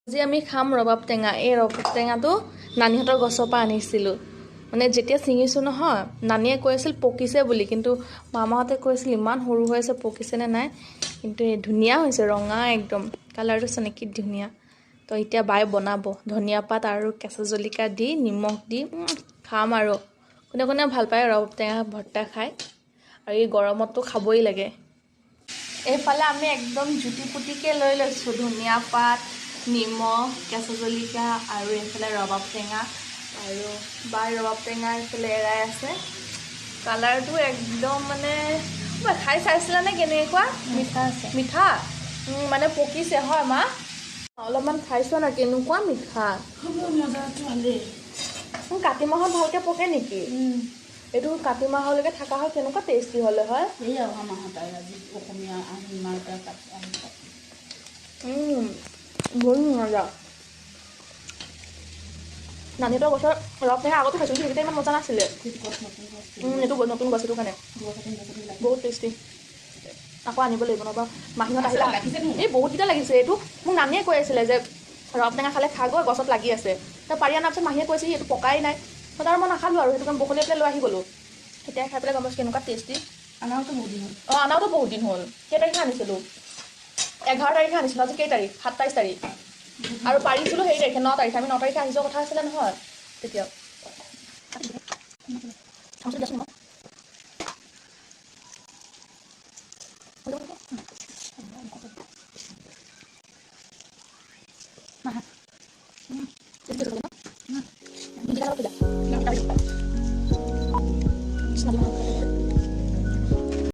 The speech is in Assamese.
আজি আমি খাম ৰবাব টেঙা। এই ৰবাব টেঙাটো নানীহঁতৰ গছৰ পৰা আনিছিলোঁ। মানে যেতিয়া ছিঙিছোঁ নহয়, নানীয়ে কৈ আছিল পকিছে বুলি, কিন্তু মামাহঁতে কৈছিল ইমান সৰু হৈ আছে পকিছে নে নাই। কিন্তু এই ধুনীয়া হৈছে, ৰঙা একদম কালাৰটো চানে কি ধুনীয়া। তো এতিয়া বাই বনাব ধনিয়া পাত আৰু কেঁচা জলকীয়া দি নিমখ দি খাম। আৰু কোনে কোনে ভাল পায় ৰবাব টেঙা ভৰ্তা খাই? আৰু এই গৰমততো খাবই লাগে। এইফালে আমি একদম জুতি পুতিকৈ লৈ লৈছোঁ ধনিয়া পাত, নিমখ, কেঁচা জলকীয়া আৰু এইফালে ৰবাব টেঙা। আৰু বাই ৰবাব টেঙা এইফালে এৰাই আছে। কালাৰটো একদম মানে খাই চাইছিলানে কেনেকুৱা? মিঠা আছে। মিঠা মানে পকিছে হয় মা? অলপমান খাইছোৱা না কেনেকুৱা মিঠা। কাতি মাহত ভালকে পকে নেকি? এইটো কাতি মাহলৈকে থকা হয় কেনেকুৱা টেষ্টি হ'লে হয়। বহুত মজা। নানীহঁতৰ গছৰ ৰবাব টেঙা আগতো খাইছোঁ, কিন্তু সেইকেইটা ইমান মজা নাছিলে। এইটো নতুন গছ, সেইটো কাৰণে বহুত টেষ্টি। আকৌ আনিব লাগিব নহ'বা মাহীহঁত আহিলে। এই বহুতকেইটা লাগিছে। এইটো মোক নানীয়ে কৈ আছিলে যে ৰবাব টেঙা খালে খাগৈ, গছত লাগি আছে। পাৰি অনাৰ পিছত মাহীয়ে কৈছে এইটো পকাই নাই, তাৰ মই নাখালোঁ আৰু সেইটো কাৰণে বখলিয়াই পেলাই লৈ আহি গ'লোঁ। এতিয়া খাই পেলাই গম পাইছোঁ কেনেকুৱা টেষ্টি। আনাওতো বহুত দিন হ'ল। অঁ, আনাওতো বহুত দিন হ'ল। কেই তাৰিখে আনিছিলোঁ? 11 তাৰিখে আনিছিলোঁ। আজি কেই তাৰিখ? 27 তাৰিখ। আৰু পাৰিছিলোঁ হেৰি তাৰিখে, 9 তাৰিখে। আমি 9 তাৰিখে আহি যোৱা কথা আছিলে নহয় তেতিয়া।